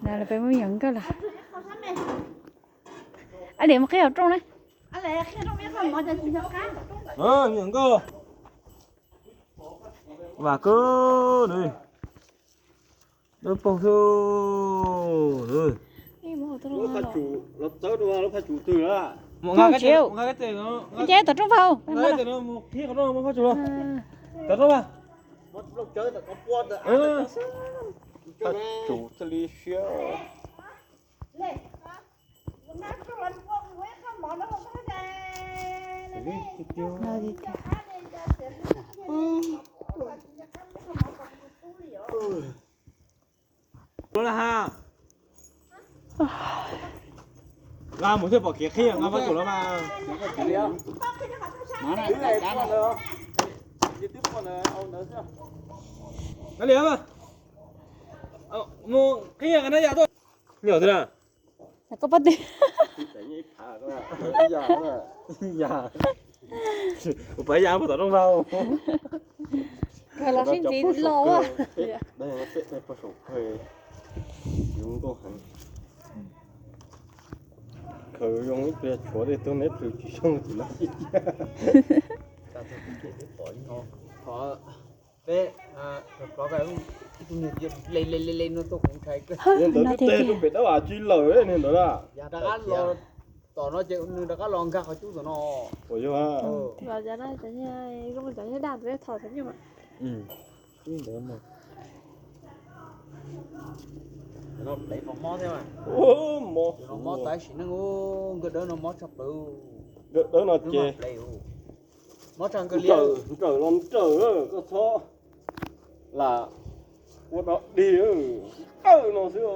Peb mus yos nkauj lawm. Ab, mus qhib hauv rooj na. Yos nkauj. Vam kawg, dawb paug xwb. Phaj tsum thiaj li siab. Nqa mus thiaj pom kev qhib, nqa phaj tsum los mas. Mus qhib nqa nab yam tuaj. Nyuam twg na? Koj pob tw. Ua pab ya puag tom rooj vag. Kawg los sib ntxiv los. Peb poj saum kawg, yus nkauj heev. Khaws zoo ib pliag tshuav tej tug neb plhws tsis zoo tim no. Peb, peb, ib tug niag le le le le no tuaj kuv ntshai kawg. Niag ntawd twb teg rau pem tab vam tsis lawm niag ntawd na. Rov qab los tom no ces nws rov qab los nkag qhov cub tom no. Ua yog. Cov niag daj tus thom txom nyuj. Ntawd mas. Cov no plev pos mob thiab mas. Mob, cov no mob tas sim neej, nkawj dawb no mob tshaj plaws. Nkawj dawb no ces mob tshaj nkawj liab. Nrawm los nrawm, koj txhob lam ua dog dig, qawj no xwb os.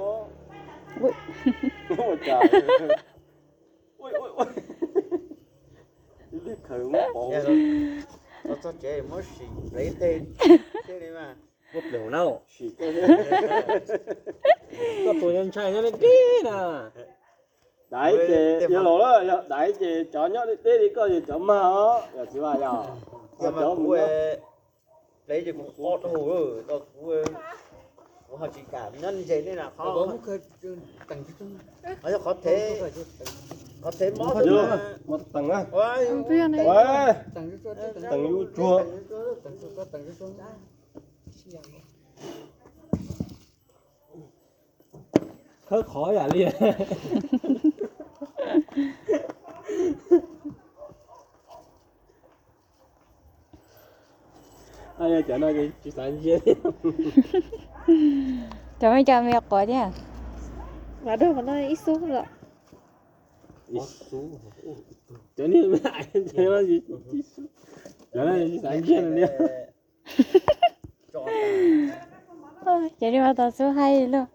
Ua cas ib lig khaws muab pov. Txog tsev muab sim plev tej thiab li mas. Muab plev hauv na. Koj tus ntshai nyob li tib na. Daiv ces yog laus lawm, yog daiv ces cov nyob deb deb li koj ces cov mag os, yog txiv Vaj yog. Yog cov plev ces kuv ob dhau, kuv ho tsis kam nyob ntse nej na qhov. Qhov thev, qhov thev mob teem na. Teem yus tsuag. Khawb qhov yam li. Cov no tsis xav ntsia. Cov me cov me quav thiab. Mas dog qhov no ib xub los. Cov no tsis xav ntsia li. Ces li mas tau xub haib lauj.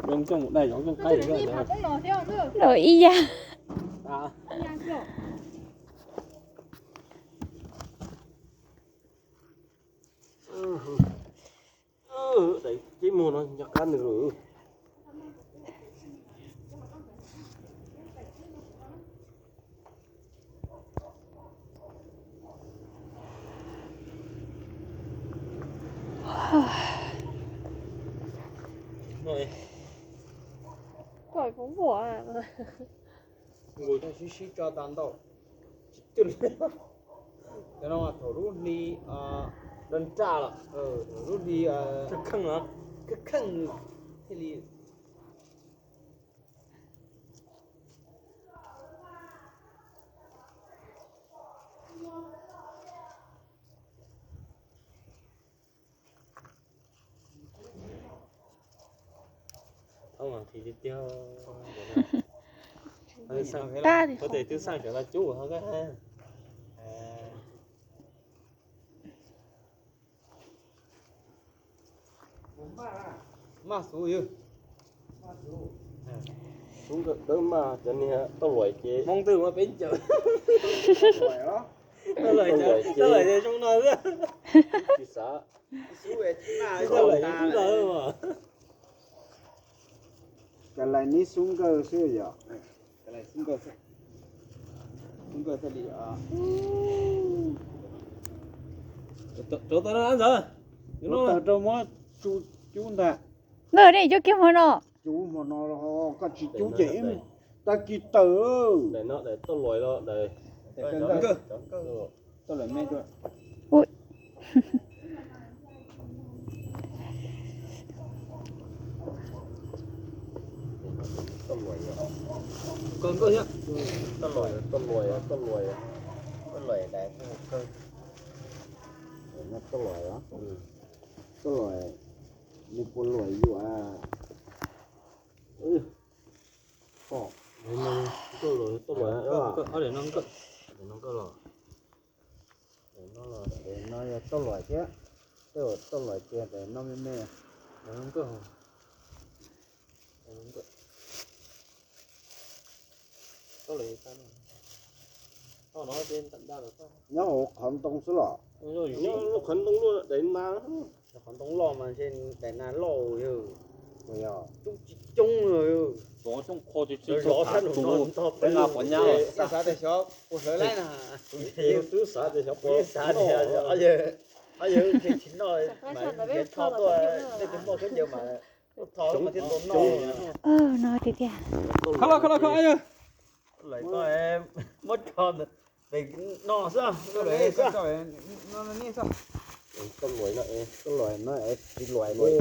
Los ib yam. Daim ceb muag no nco qab nws lawm. Sib sib tso tag ntau. Cov no mas thaum lub hli nraj nraj los, thaum lub hli kheej kheej thiaj li. Thov mas qhia tiag tiag. Tab tis Kuv tes twb xaj sawv los cub ho koj. Maj xub yog. Xub nkawm dawb maj, cov niag tauj luam ces Hmoob twg muab peb ncaws. Tauj luam ces zoo no xwb. Tsis xav. Tauj luam ces zoo no. Cov lais neb xub nkawg xwb yom. Xub nkawg thiaj li. Rauv taws no ntxawm. Tawg rau muab tsu cub ntag. Nkawd ne, cub kiag hmo no. Cub hmo no, koj tsis cub ces tag kis tawg. Tuaj luam, nws puas luam yuav. Tuaj luam, tuaj luam, no los, no yog tuaj luam thiab, tuaj luam ces no me me. Nyob hauv qhov ntoo xwb los? Nyob hauv qhov ntoo luaj daim na. Qhov ntoo loj mas ntshe daim na loj yog. Coob tsis coob, zov coob qho tsis tsis zov sab nraum no, peb nqa qhov nyab los xav tias xyov puas hlawv laib na. Twb xav tias xyov puas xav tias yawg tsis noj mas nrhiav tho tuaj, nej tus muaj khaub ncaws mas tho mas thiaj tau noj. No tiag tiag. Kho los, kho los, kho los. Muab tso pem no xwb, nej xwb. Tuaj luam no, tuaj luam no tsis luam li.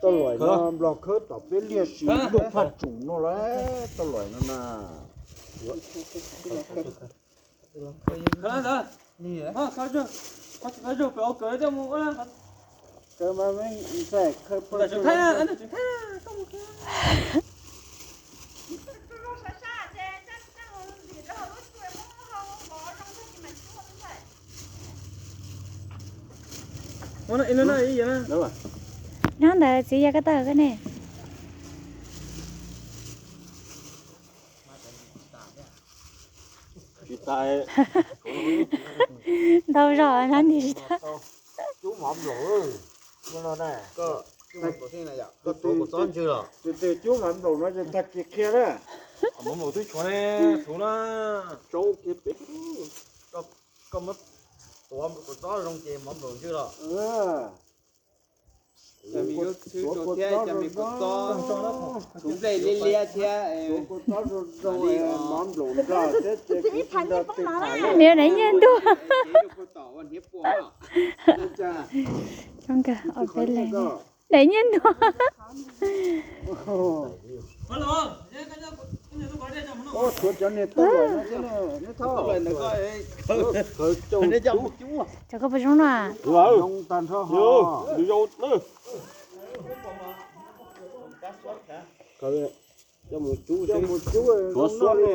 Tuaj luam no nplog khawb tom peb liaj sim luaj phaj tsum no lawm, tuaj luam no na. Nyob ntawd txiv yog koj tau koj ne. Ntau zog hnab nti tsis tau. Cub mov nploos, no na, koj, koj tuav kuv txob ntswg los? Tus twg cub mov nploos no ces tag kis qhia na. Mov nploos twb tshuav ne, tshuav na. Koj muab tuav kuv txob zoo ces mov nploos ntswg los? Cov me lub txhwb rau thiab cov me kua txob, tus nplej liab liab thiab. Kua txob zoo zoo, mov nploos nrog thiab ces kuv tsis nrog twg tham li. Niam daim nyiaj ntuag. Coob kawg, ob peb leeg. Daim nyiaj ntuag. Tshuav cov niag tuaj luam no thiab ne, neb thauj. Cov koj puas zoo no? Zoo tag nrho. Coj mus cub, coj mus cub, cov suab ne.